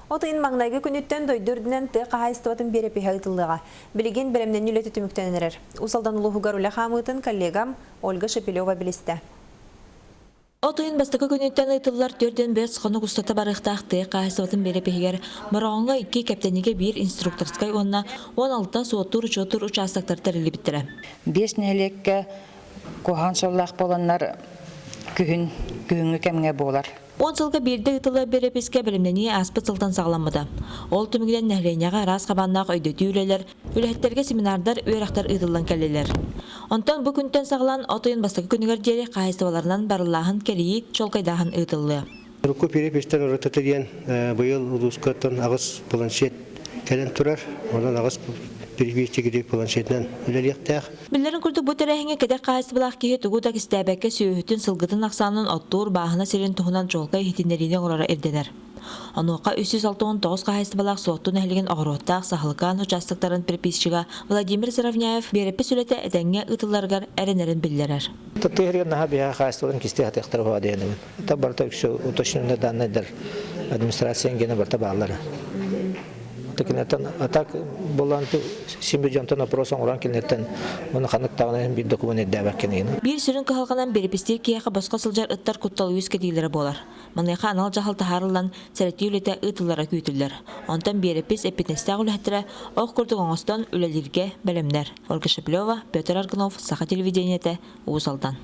От ыйын маҥнайгы күнүттэн дойду үрдүнэн тыа хаһаайыстыбатын биэрэпиһэ ыытыллыаҕа. Билигин бэлэмнэнии үлэтэ түмүктэнэн эрэр. Уус Алдан улууһугар үлэ хаамыытын коллегам Ольга Шепелева билистэ. От ыйын бастакы күнүттэн ыытыллар 45 хонук устата барыахтаах тыа хаһаайыстыбатын биэрэпиһигэр Бороҕоҥҥо икки, Кэптэнигэ биир инструкторскай уонна 16 суоттуур-учуоттуур учаастактар тэриллибиттэрэ. Биэс нэһилиэккэ куһаҕан суоллаах буоланнар күһүн күһүҥҥү кэмҥэ буолар. 10 сылга биирдэ ыытыллар биэрэпискэ бэлэмнэнии ааспыт сылтан саҕаламмыта. Ол түмүгүнэн нэһилиэнньэҕэ араас хабааннаах өйдөтүү үлэлэр, үлэһиттэргэ семинардар, үөрэхтэр ыытыллан кэллилэр. Онтон бу күнтэн саҕалаан от ыйын бастакы күнүгэр диэри хаһаайыстыбаларынан барыллааһын кэрийии, чуолкайдааһын ыытыллыа. Урукку перепистэн уратыта диэн быйыл улуускаттан аҕыс планшет кэлэн турар. Онон аҕыс переписчик планшетынан үлэлиэхтээх. Биллэрин курдук, бу тэрээһиҥҥэ кэтэх хаһаайыстыбалаах киһи тугу да кистээбэккэ сүөһүтүн, сылгытын ахсаанын оттуур бааһына сирин туһунан чуолкай иһитиннэриини оҥороро ирдэнэр. Онуоха 369 хаһаайыстыбалаах Суотту нэһилигин Оҕуруоттаах Саһылыкаан учаастактарын переписчига Владимир Заровняев биэрэпис үлэтэ этэҥҥэ ыытылларыгар эрэнэрин биллэрэр. Тыа наһаа биһиэхэ хаһаайыстыбаларын кистии сатыахтара уһаа диэнэбин. Это барыта үксэ уточненные данные администрация гена барыта бааллара. Кинилэртэн а так буолан син бир дьонтон опрос оҥорон кинилэртэн уонна ханнык даҕаны биир документ ирдээбэккин игин. Биир сүрүн кыһалҕанан биэрэпистиир киһиэхэ босхо сылдьар ыттар куттал үөскэтиилэрэ буолар. Маныаха анал дьаһал таһаарыллан, сэрэтии үлэтэ ыытыллара күүтүллэр. Онтон биэрэпис эппиэтинэстээх үлэһиттэрэ ох курдук оҥостон үлэлииргэ бэлэмнэр. Ольга Шеплева, Петр Аргунов, Саха телевидениетэ, Уус Алдан.